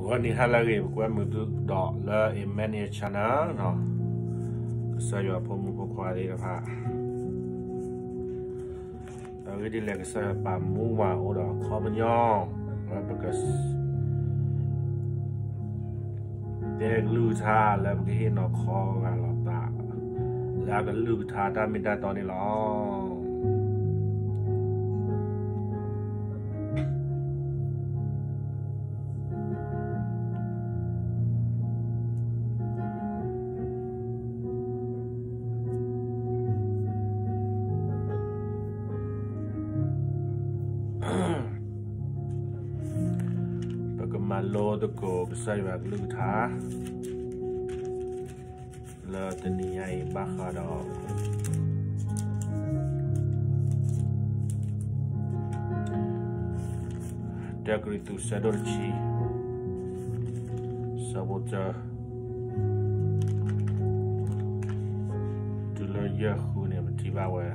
ဂီၤနံၤဟါလၢအဂ့ၤ ပကွဲမုာ်သုဒီးလၢ Emmanuel Channel နီၤ, ကစၢ်ယွၤဖိမုၣ်ဖိခွါသ့ၣ်တဖၣ်, အဂ့ၢ်ဒ်လဲၣ် ကစၢ်ယွၤပာ်မူပှၤအိၣ်ဒီးအခီပညီ, ပက တဲကလုၢ်ကထါလၢပကဟ့ၣ်နီၤခီဂာ်လိာ်သး လၢအကလုၢ်ကထါတၢ်မ့ၢ်တၢ်တီန့ၣ်လီၤ. ပကမၤလိသကိးကစၢ်ယွၤကလုၢ်ကထါ လၢတနံၤညါအံၤဘၣ်ဃးဒီး တၢကရံၣ်သူး ဆၢဒိၣ်တဆံ ဆၢဖိတၢ တုၤလၢယဲၢ်ဃုန့ၣ် ပထံၣ်ဘၣ်ဝဲ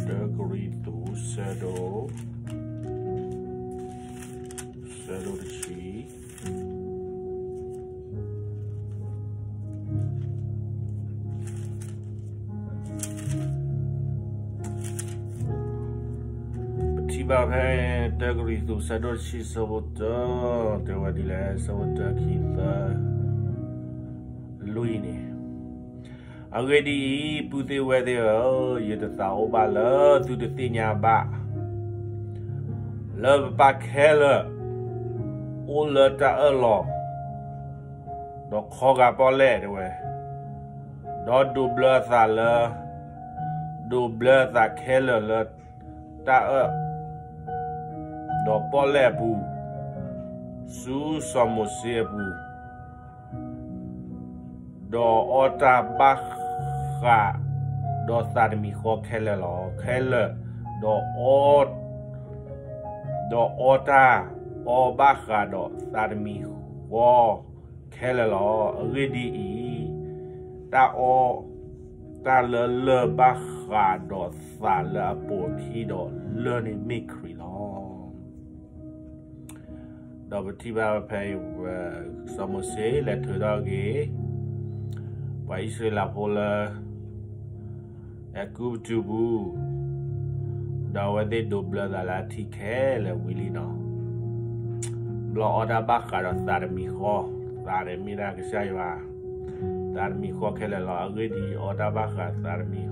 တၢကရံၣ်သူး ဆၢဒိၣ်, ဆၢဒိၣ်တဆံ ပထံၣ်ဘၣ်ဖဲ တၢကရံၣ်သူး ဆၢဒိၣ်တဆံ ဆၢဖိတၢ တဲဝဲဒ်လဲၣ်, ဆၢဖိတၢ ခံ သၢ လွံၢ်န့ၣ်, အဂ့ၢ်ဒ်အံၤ, ပုၢ်သ့ၣ်ဝဲၢ်သ့ၣ်ဧၢ, ယတသးအိၣ်ဘၣ်လၢသုတသ့ၣ်ညါဘၣ် လၢပပၢ်ခဲလၢာ် အိၣ်လၢတၢ်အၢၣ်လီၤ ဒီးခီဂာ်ပီၣ်လဲၣ်တဲဝဲ, ဒီးဒိးဘျၢအသးလၢ, ဒိးဘျၢအသးခဲလၢာ်လၢတၢ်အၢၣ် ဒီးပီၣ်လဲၣ်အပူၤ, ဆူစီၤမိၤၡ့အပူၤ, ဒီးအီတၢ်ဘၣ်ဃးဒီးသးတမံၤဃီခဲလၢာ်လီၤ. ခဲလၢာ်, ဒီးအီ, ဒီးအီတၢ်အီဘၣ်ဃးဒီးသးတမံၤဃီခဲလၢာ်လီၤ. အဂ့ၢ်ဒ်အံၤ, တၢ်အီ, တၢ်လၢလၢၢ်ဘၣ်ဃးဒီးသးလၢအပိာ်အခံဒီး လၢၢ်န့ၣ်မ့ၢ်ခရံာ်လီၤ. ဒီးပထံၣ်ဘၣ်ဖဲအံၤ, စီၤမိၤၡ့လဲၤထုးထီၣ်က့ၤ ပှၤအံၣ်စရ့လးဖိလၢ အဲၤကူပတူးပူၤ, ဒီးအဝဲသ့ၣ်ဒိးဘျၢသးလၢအထံခဲလၢာ်ဝံၤလံနီၤ. ဘျီအီတၢ်ဘၣ်ဃးဒီးသးတမံၤဃီ, သးန့ၣ်မ့ၢ်ဒၣ်ကစၢ်ယွၤ, သးတမံၤဃီခဲလၢာ်လီၤ. အဂ့ၢ်ဒ်အံၤ, အီတၢ်ဘၣ်ဃးသးတမံၤဃီနီၤ,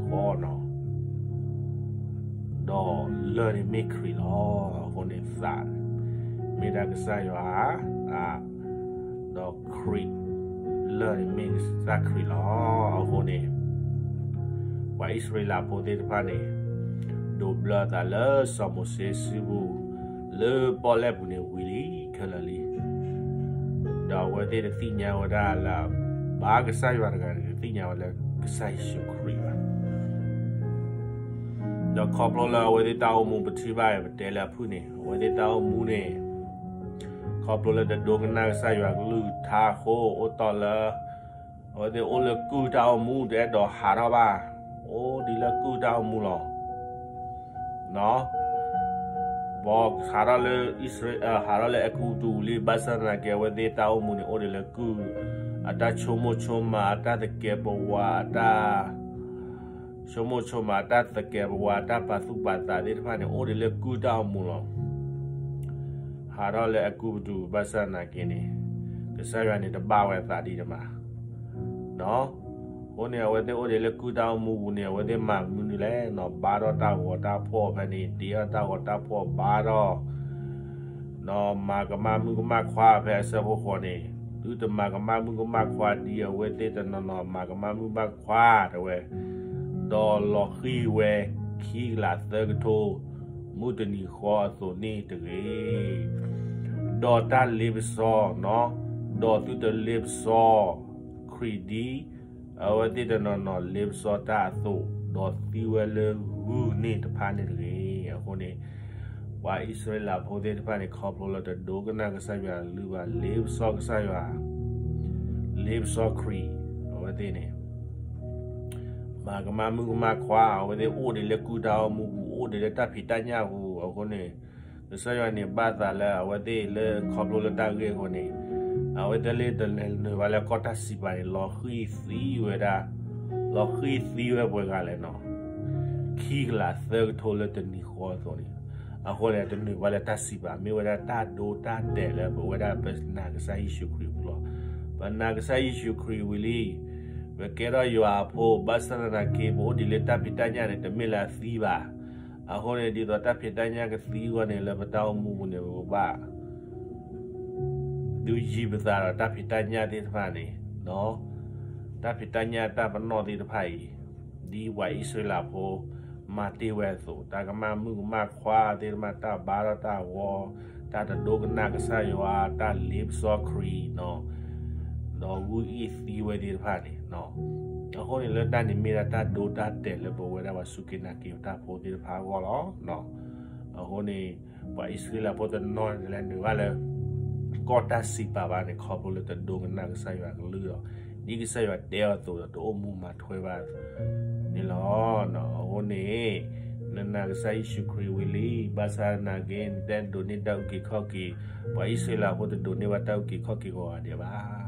ဒီးလၢၢ်န့ၣ်မ့ၢ်ခရံာ်လီၤ. အဃိန့ၣ်သး မ့ၢ်ဒၣ်ကစၢ်ယွၤ, ဒီးခရံာ်, လၢၢ်န့ၣ်မ့ၢ်ကစၢ်ခရံာ်လီၤ. အဃိန့ၣ် ပှၤအံၣ်စရ့လးဖိသ့ၣ်တဖၣ်န့ၣ် ဒိးဘျၢသးလၢစီၤမိၤၡ့စုပူၤ လၢပီၣ်လဲၣ်ပူၤန့ၣ်ဝံၤလံခဲလၢာ်လံ. ဒီးအဝဲသ့ၣ်တသ့ၣ်ညါဝဲဒၣ်လၢ ဘၣ်ကစၢ်ယွၤတဂၤန့ၣ် တသ့ၣ်ညါဝဲလၢကစၢ်ယ့ၣ်ၡူးခရံာ်ဘၣ်. ဒီးခီဖျိလၢအဝဲသ့ၣ်တၢ်အိၣ်မူပထံၣ်ဘၣ်အံၤ ပတဲလၢအဖုၣ်န့ၣ် အဝဲသ့ၣ်တၢ်အိၣ်မူန့ၣ် ခီဖျိလၢတဒိကနၣ်ကစၢ်ယွၤကလုၢ်ကထါအဃိ အိၣ်တီၢ်လၢ အဝဲသ့ၣ်အိၣ်လၢကုၢ်တၢ်အိၣ်မူ တအဲၣ်ဒိးဟးထီၣ်ဘၣ်, အိၣ်ဒံးလၢကုၢ်တၢ်အိၣ်မူလီၤ. ဘၣ်ဟးထီၣ်လၢအံၣ်စရ့, ဟးထီၣ်လၢအဲၤကူပတူးလံ ဘၣ်ဆၣ်သနာ်က့ အဝဲသ့ၣ်တၢ်အိၣ်မူန့ၣ် အိၣ်ဒံးလၢကုၢ်, အတၢ်ဆိကမိၣ်ဆိကမး အတၢ်သကဲးပဝး အတၢ် ဆိကမိၣ်ဆိကမး အတၢ်သကဲးပဝး အတၢ်ပာ်သူၣ်ပာ်သးသ့ၣ်တဖၣ်န့ၣ် အိၣ်ဒံးလၢကုၢ်တၢ်အိၣ်မူလီၤ. ဟးထီၣ်လၢအဲၤကူပတူး ဘၣ်ဆၣ်သနာ်က့န့ၣ် ကစၢ်ယွၤန့ၣ်တဘၣ်ဝဲအသးဒံးတမး အဃိန့ၣ် အဝဲသ့ၣ်အိၣ်ဒံးလၢကုၢ်တၢ်အိၣ်မူပူၤန့ၣ် အဝဲသ့ၣ်မၤမနုၤလဲၣ်န့ၣ် ဘါထီၣ်တၢ်ဂီၤတၢ်ဖှီၣ်ဖဲန့ၣ် တ့ထီၣ်တၢ်ဂီၤတၢ်ဖှီၣ်ဘါထီၣ် မၤကမၣ်မုၣ်ကမၣ်ခွါဖဲအဆၢဖိဃိးန့ၣ် သုတမၤကမၣ်မုၣ်ကမၣ်ခွါဒ်အဝဲသ့ၣ်တနီၤနီၤမၤကမၣ်မုၣ်ကမၣ်ခွါတဲဝဲ, ဒီးလီၤဃံၤဝဲခံကလးသၢကထိ မုၢ်တနံၤဃီအသိးန့ၣ်တဂ့ၤ. ဒီးတၢ်လ့ပစီ, ဒီးသုတလ့ပစီခရံာ်ဒ် အဝဲသ့ၣ်တနီၤနီၤလ့ပစီတၢ်အသိး, ဒီးသံဝဲလၢဂုၢ်န့ၣ်တဖၣ်န့ၣ်တဂ့ၤ. အဃိန့ၣ် ပှၤအံၣ်စရ့လးဖိသ့ၣ်တဖၣ်န့ၣ် ခီဖျိလၢတဒိကနၣ်ကစၢ်ယွၤအကလုၢ်ဘၣ် လ့ပစီကစၢ်ယွၤ လ့ပစီခရံာ်, အဝဲသ့ၣ်န့ၣ် မၤကမၣ်မုၣ်ကမၣ်ခွါ, အဝဲသ့ၣ်အိၣ်ဒံးလၢကုၢ်တၢ်အိၣ်မူပူၤ, အိၣ်ဒံးလၢတၢ်ဖံးတၢ်ညၣ်ပူၤ. အဃိန့ၣ် ကစၢ်ယွၤန့ၣ် ဘၣ်သးလၢအဝဲသ့ၣ်လၢခီဖျိလၢတၢ်ဂ့ၢ်အဃိန့ၣ်, အဝဲသ့ၣ်လၢတလဲၤနုာ်ဘၣ်လၢကီၢ်တၢ်စံးပာ်န့ၣ် လီၤဃံၢ်သံဝဲဒၣ်, လီၤဃံၢ်သံဝဲပှဲၤဂၤလဲၣ်နီၤ, ခံကလးသၢကထိလၢတနံၤဃီအသိးန့ၣ်. အဃိန့ၣ် တနုာ်ဘၣ်လၢတၢ်စံးပာ်, မ့ၢ်ဝဲဒၣ်တၢ်ဒိတၢ်တဲာ်လၢပဝဲဒၣ်ပနာ်ကစၢ်ယ့ၣ်ၡူးခရံာ်အပူၤလီၤ. ပနာ်ကစၢ်ယ့ၣ်ၡူးခရံာ်ဝံၤလံ, ပကဲထီၣ်ယွၤအဖိ, ဘၣ်ဆၣ်သနာ်က့ ပအိၣ်ဒံးလၢတၢ်ဖံးတၢ်ညၣ်န့ၣ် တမ့ၢ်လၢအသံဘၣ်. အဃိန့ၣ် ဒ်သိးတၢ်ဖံးတၢ်ညၣ်ကသံအဂီၢ်န့ၣ် လၢပတၢ်အိၣ်မူပူၤန့ၣ် ပကဘၣ် ဒုးယံၤပသးဒီးတၢ်ဖံးတၢ်ညၣ်သ့ၣ်တဖၣ်န့ၣ်, တၢ်ဖံးတၢ်ညၣ်တၢ်ပနီၣ်သ့ၣ်တဖၣ်အံၤ, ဒ်ပှၤအံၣ်စရ့လးဖိ မၤတ့ၢ်ဝဲအသိး, တၢ်ကမၣ်မုၣ်ကမၣ်ခွါသ့ၣ်တဖၣ်, တၢ်ဘါထီၣ်တၢ်ဂီၤ, တၢ်တဒိကနၣ်ကစၢ်ယွၤ, တၢ်လ့ပစီခရံာ်နီၤ, ဒီးဂုၢ်အ့ၣ်သံဝဲသ့ၣ်တဖၣ်န့ၣ်, အဃိန့ၣ် လၢတၢ်န့ၣ်မ့ၢ်ဒၣ်တၢ်ဒိတၢ်တဲာ်လၢပဝဲဒၣ်ပှၤစူၢ်က့ၤနာ်က့ၤတၢ်ဖိသ့ၣ်တဖၣ်အဂီၢ်လီၤ. အဃိန့ၣ် ပှၤအံၣ်စရ့လးဖိတနီၤန့ၣ် တလဲၤနုာ်ဘၣ်လၢ ကီၢ်တၢ်စံးပာ်ဘၣ်န့ၣ် ခီဖျိလၢတဒိကနၣ်ကစၢ်ယွၤကလုၢ်ဒီး ဒ်ကစၢ်ယွၤတဲအီၤအသိးဒီး တအိၣ်မူမၤထွဲဘၣ်န့ၣ်လီၤ. အဃိန့ၣ် နနာ်ကစၢ်ယ့ၣ်ၡူးခရံာ်ဝံၤလံ, ဘၣ်ဆၣ်သနာ်က့ နတဒိးန့ၢ်တၢ်အုၣ်က့ၤခီၣ်က့ၤ, ပှၤအံၣ်စရ့လးဖိတဒိးန့ၢ်ဘၣ်တၢ်အုၣ်က့ၤခီၣ်က့ၤကိးဂၤဒဲးဘၣ်.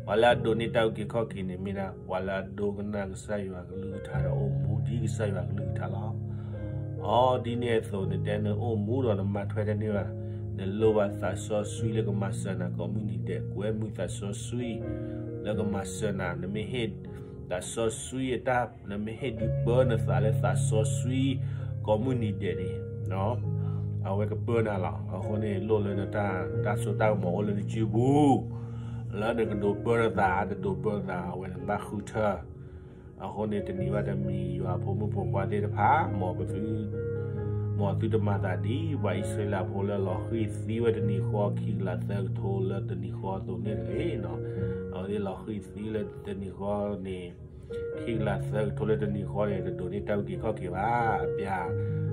ပှၤလၢအဒိးန့ၢ်တၢ်အုၣ်က့ၤခီၣ်က့ၤန့ၣ် မ့ၢ်ဒၣ်ပှၤလၢအဒိကနၣ်ကစၢ်ယွၤကလုၢ်ကထါဒီး အိၣ်မူဒ်ကစၢ်ယွၤကလုၢ်ကထါလီၤ. အီ ဒ်န့ၣ်အသိး နတဲနအိၣ်မူဒီးနမၤထွဲတန့ၢ်ဘၣ်, နလိၣ်ဘၣ်သးစီဆှံလၢကမၤစၢၤနၤကိးမုၢ်နံၤဒဲး, ကွဲမုာ်သးစီဆှံလၢကမၤစၢၤနၤ, နမ့ၢ်ဟ့ၣ်သးစီဆှံအတၢ်, နမ့ၢ်ဟ့ၣ်ဒုးပၢနသးလၢသးစီဆှံကိးမုၢ်နံၤဒဲးန့ၣ် အဝဲကပၢနၤလီၤ. အဃိန့ၣ် လိၣ်လၢနတၢ်, တၢ်စိတၢ်ကမီၤအိၣ်လၢနစုပူၤ, လၢနကဒိးပၢနသး, တဒိးပၢနသး အဝဲန့ၣ်ဘၣ်ဃုထၢ. အဃိန့ၣ် တနံၤဘၣ်တနံၤ ယွၤဖိမုၣ်ဖိခွါသ့ၣ်တဖၣ်, မ်ပသု, မ်သုတမၤသးဒ်ပှၤအံၣ်စရ့လးဖိလၢလီၤဃံၢ်သံဝဲတနံၤဃီ ခံကလးသၢကထိလၢတနံၤဃီအသိးန့ၣ်တဂ့ၤ. အဝဲသ့ၣ်လီၤဃံၢ်သံလၢတနံၤဃီန့ၣ် ခံကလးသၢကထိလၢတနံၤဃီန့ၣ် တဒိးန့ၢ်တၢ်အုၣ်က့ၤခီၣ်က့ၤဘၣ်. အပျၢ်,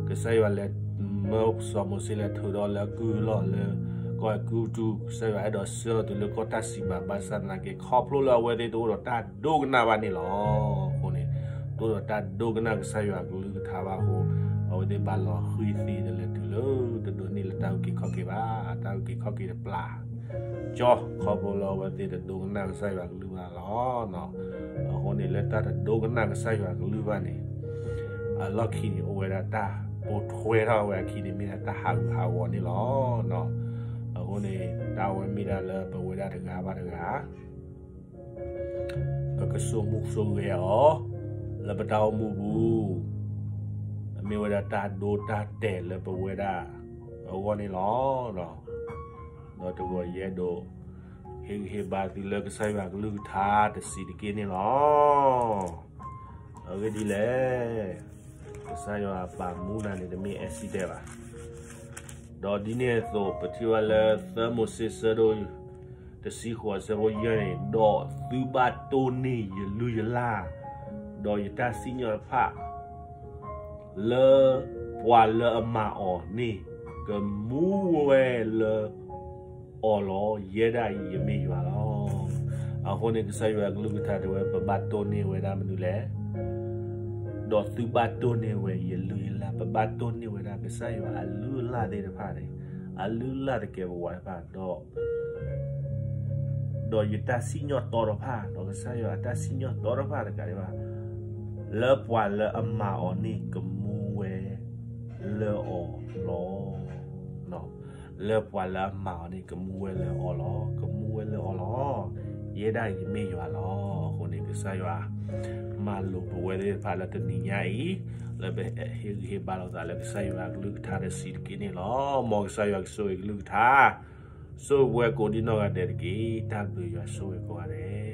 ကစၢ်ယွၤလဲၤမၢစီၤမိၤၡ့လဲၤထုးဒီးလၢကုၢ်လီၢ်လၢကီၢ်အဲၤကူပတူး, ကစၢ်ယွၤအဲၣ်ဒိးဆှၢအီၤတုၤလၢကီၢ်တၢ်စံးပာ်, ဘၣ်ဆၣ်သနာ်က့ ခီဖျိလၢအဝဲသ့ၣ်တအိၣ်ဒီးတၢ်ဒိကနၣ်ဘၣ်န့ၣ်လီၤ. အဃိန့ၣ် တအိၣ်ဒီးတၢ်ဒိကနၣ်ကစၢ်ယွၤကလုၢ်ကထါဘၣ်အဃိ, အဝဲသ့ၣ်ဘၣ်လီၤဃံၢ်သံ တလဲၤတုၤလၢတဒိးန့ၢ်လၢတၢ်အုၣ်က့ၤခီၣ်က့ၤဘၣ်, တၢ်အုၣ်က့ၤခီၣ်က့ၤတပျၢ် ကၠီ, ခီဖျိလၢအဝဲသ့ၣ်တဒိကနၣ်ကစၢ်ယွၤကလုၢ်ဘၣ်လီၤ. အဃိန့ၣ် လၢတၢ်တဒိကနၣ်ကစၢ်ယွၤကလုၢ်ဘၣ်န့ၣ် အလီၢ်ခံန့ၣ် အိၣ်ဝဲဒၣ်တၢ်ပိာ်ထွဲထီၣ်ဝဲအခံန့ၣ် မ့ၢ်ဒၣ်တၢ်ဟးဂူာ်ဟးဂီၤန့ၣ်လီၤ. အဃိန့ၣ် တၢ်ဝဲမ့ၢ်ဒၣ်လၢပဝဲဒၣ်တဂၤဘၣ်တဂၤ ပကဆိကမိၣ်ဆိဂဲၤအီၤ လၢပတၢ်အိၣ်မူပူၤ, အမ့ၢ်ဝဲဒၣ်တၢ်ဒိတၢ်တဲာ်လၢပဝဲဒၣ်အဂီၢ်န့ၣ်လီၤ. ဒီးတဂီၤယအဲၣ်ဒိး ဟ့ၣ်ဂံၢ်ဟ့ၣ်ဘါသုလၢကစၢ်ယွၤကလုၢ်ကထါတဆံးတက့ၢ်န့ၣ်လီၤ. အဂ့ၢ်ဒ်လဲၣ်, ကစၢ်ယွၤပာ်မူနၤန့ၣ် တမ့ၢ် accident ဘၣ်. ဒီးဒ်န့ၣ်အသိး ပထံၣ်ဘၣ်လၢသၢမိၤၡ့ဆၢဒိၣ် တဆံဃိးဆၢဖိယဲၢ်န့ၣ်, ဒီးသုဘၣ်တိၢ်န့ၢ်ယလုၢ်ယလၢ်, ဒီးယတၢ်စံၣ်ညီၣ်တဖၣ် လၢပှၤလၢအမၤအီၤန့ၣ် ကမူဝဲလၢအီၤလီၤ. ယဲဒၣ်အံၤယမ့ၢ်ယွၤလီၤ. အဃိန့ၣ် ကစၢ်ယွၤကလုၢ်ကထါတဲဝဲ ပဘၣ်တိၢ်န့ၢ်ဝဲဒၣ်မနုၤလဲၣ်. ဒီးသုဘၣ်တိၢ်န့ၢ်ဝဲယလုၢ်ယလၢ်, ပဘၣ်တိၢ်န့ၢ်ဝဲဒၣ်ကစၢ်ယွၤအလုၢ်အလၢ်သ့ၣ်တဖၣ်န့ၣ်, အလုၢ်အလၢ်သကဲးပဝးတဖၣ်, ဒီး ဒီးယတၢ်စံၣ်ညီၣ်တီတဖၣ်, ဒီးကစၢ်ယွၤအတၢ်စံၣ်ညီၣ်တီတဖၣ်တကးဒံးဘၣ်, လၢပှၤလၢအမၤအီၤန့ၣ် ကမူဝဲလၢအီၤလီၤ. လၢပှၤလၢအမၤအီၤန့ၣ် ကမူဝဲလၢအီၤလီၤ, ကမူဝဲလၢအီၤလီၤ. ယဲဒၣ်အံၤမ့ၢ်ယွၤလီၤ. အဃိန့ၣ် ကစၢ်ယွၤ မၤလိာ်ပဝဲသ့ၣ်တဖၣ်လၢတနံၤညါအံၤ, လၢပဟ့ၣ်ဂံၢ်ဟ့ၣ်ဘါလိာ်သးလၢကစၢ်ယွၤအကလုၢ်ကထါတဆံးတက့ၢ်န့ၣ်လီၤ. မ်ကစၢ်ယွၤကဆိၣ်ဂ့ၤကလုၢ်ကထါ, ဆိၣ်ဂ့ၤပှၤကိးဒံနီၢ်ဂၤဒဲးတက့ၢ်. တၢ်ဘျုးယွၤဆိၣ်ဂ့ၤကိးဂၤဒဲး.